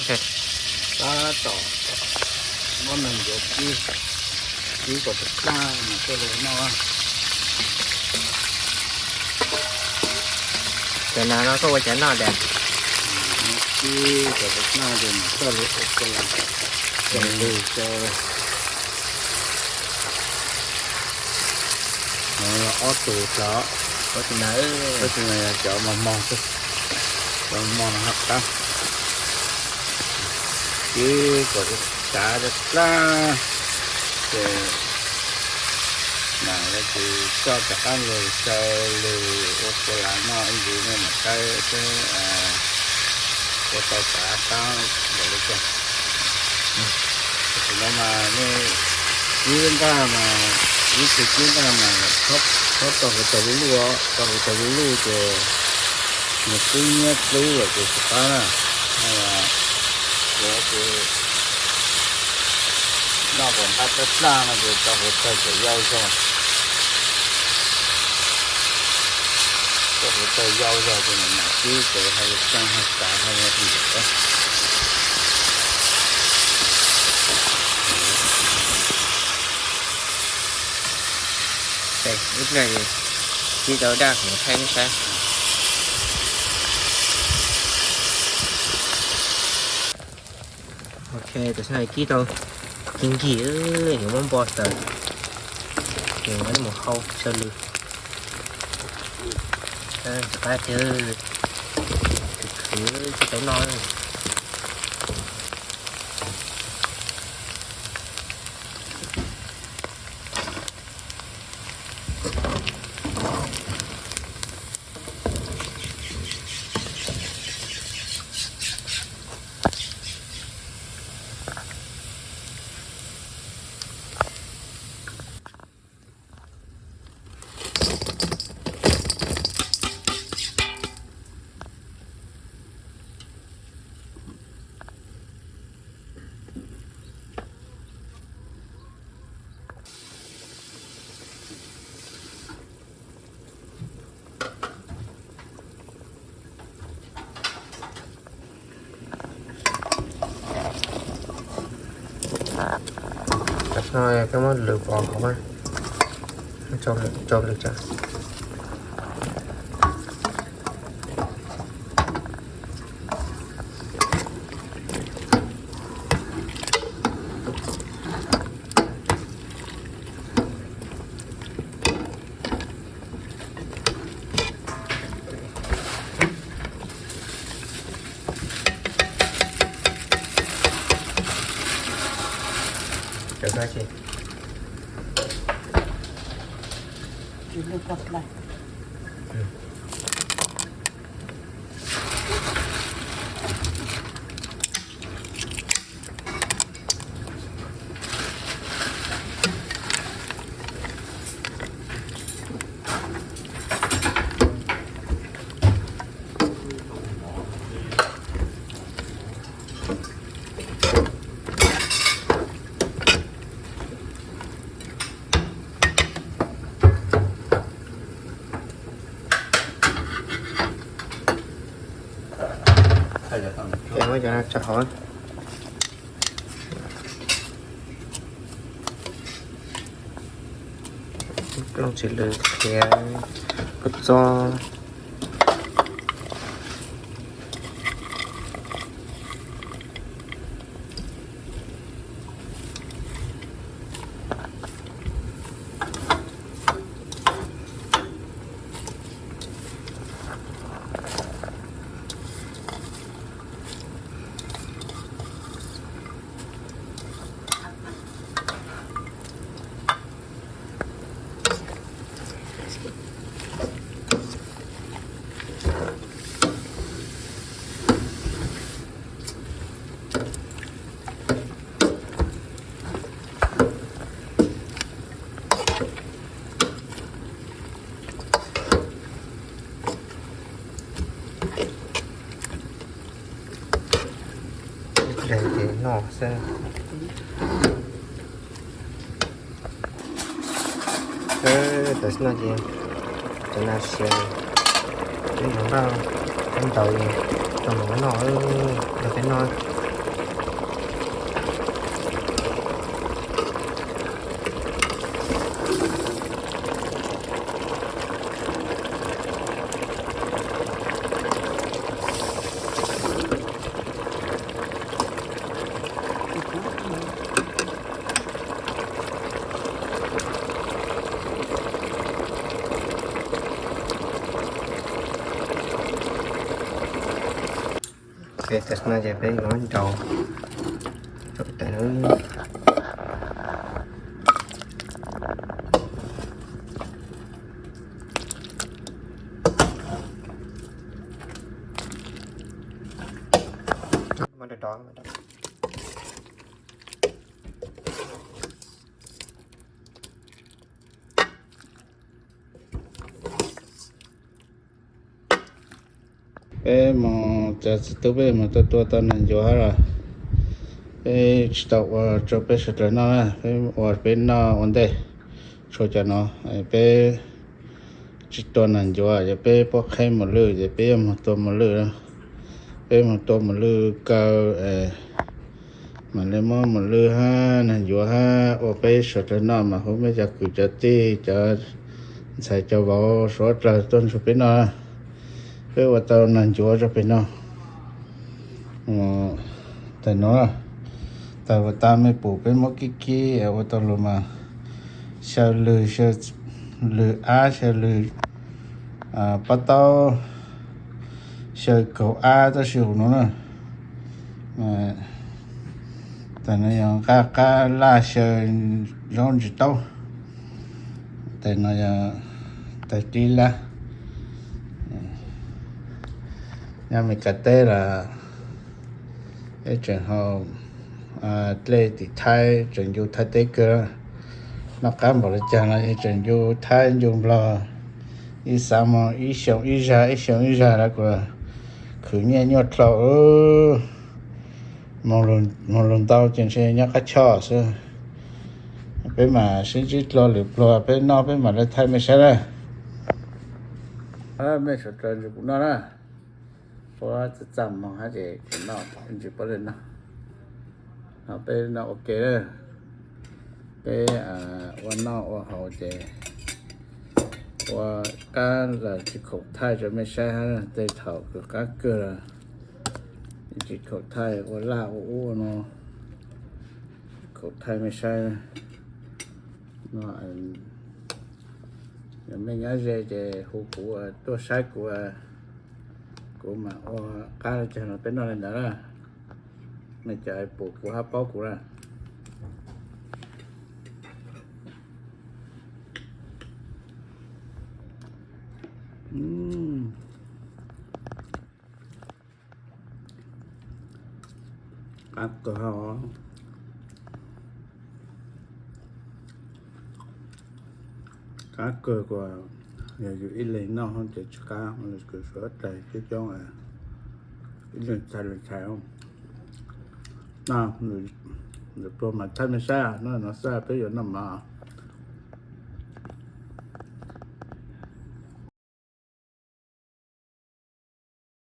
Tab tom muab neeg yuav kib, kib kom tawm plab mas coj los noj. Cov nas no koj ua cas noj dam? Kib kom tawm plab ces mas coj los ua kua las, coj los lwj rau. No yog ob tug tod, tab sis mas yog cov mos mos xwb, cov mos mos no haj qab. Kib kom tawm plab ces mam li coj rov qab los xaws lwm ua kua las noj ib ntsis nej mam saib seb ua tau tav qab npaum li cas. Tam sim no mas nej kib nqaj mas, ib tug kib nqaj mas txhob tau hauv taws luj luj, tau hauv taws luj luj ces nws kub nyiab dlub lawm ces tsis qab na. Yuav ces noj kom nqaj plab plab no ces tau hauv taws kom yau zog. Tau hauv taws yau zog ces mam kib ces haj li txeej haj xav haj li ntawm. Ib pliag kib tau daj kuv thaij nej saib. Ok, tam sim no kib tau kib nkig, yuav muab npo xaws, yuav mus hau xaws lwm. Tsis qab tiag, khwv khwv tsis tau noj. Tam sim no peb muab lwm pov hauv, tso lwm tso. Muab cov no tso hauv. Plooj txiv lws, qhiav, kua txob. Ib pliag ces noj xwb. Tam sim no ces cov nas sia, ib hluas npaj cov ntaus tau mus noj, los peb noj. Tam sim no ces peb yuav nrau rau tes na. Peb mus, cov txiv tub, peb mus tua tua tau nas ncuav los peb tsis tau ua rau peb sawv daws noj na, peb ua peb noj ua ntej. Tshuav cov no peb tsis tua nas ncuav, ces peb pob qheb mos lwj, ces peb yuav mus tua mos lwj. Peb mus tua mos lwj kaw, mam li muab mos lwj hab nas ncuav hab ua peb sawv daws noj, mas hu mej cov kwv cov tij, cov ntxhais cov vauv suav dlawg tuaj nrog peb noj. Peb ua tau nas ncuav rau pem no. Tag no, tag ua tas mej pum peb muab kib kib ua tau los mas xyaw lwg, lwg ab, xyaw lwg pab taub, xyaw kaug ab, tab sis hauv no na, tag no yog nqaj qab laj xyaw zaub ntsis taub. Tag no yog tag dib lab. Nyob Meskas teb los peb tseem ho dlej tim Thaib, tseem ncu Thaib teb kawg. Noj qab npaum li cas los tseem ncu Thaib ncu Nplog, ib xav moog ib xyoo ib zag, ib xyoo ib zag los kuas khwv nyiaj nyuaj dlhau. Moog lug ntau ces ntshe nyob qab choj xwb. Peb mam sib ntsib dlua lwm pluag, peb noj peb mam li thaij mej saib na. Mej sawv daws nrog kuv noj na. Puab txaj txaj muag hab ces kuv noj ib ntsis puab li noj. Ho peb noj ua ke lawm. Peb ua noj ua haus ces ua qab los tsis khoom thaij rau mej saib hab, tej thaum kws qab kawg los tsis khoom thaij, ua laj ua ub ua no tsis khoom thaij mej saib. Yog mej nyob ze ces hu kuv tuaj saib kuv, kuv mam ua qab li cas los peb noj li ntawd na. Mej cov pum kuv hab paub kuv na. Qab kawg, qab kawg kuas yog yus ib leeg noj ces tsis qab, kws suav dlawg coob coob ib leeg txhais leej txhais. Noj, lwm pluag mas thaij mej saib, noj no xwb peb yuav noj mas.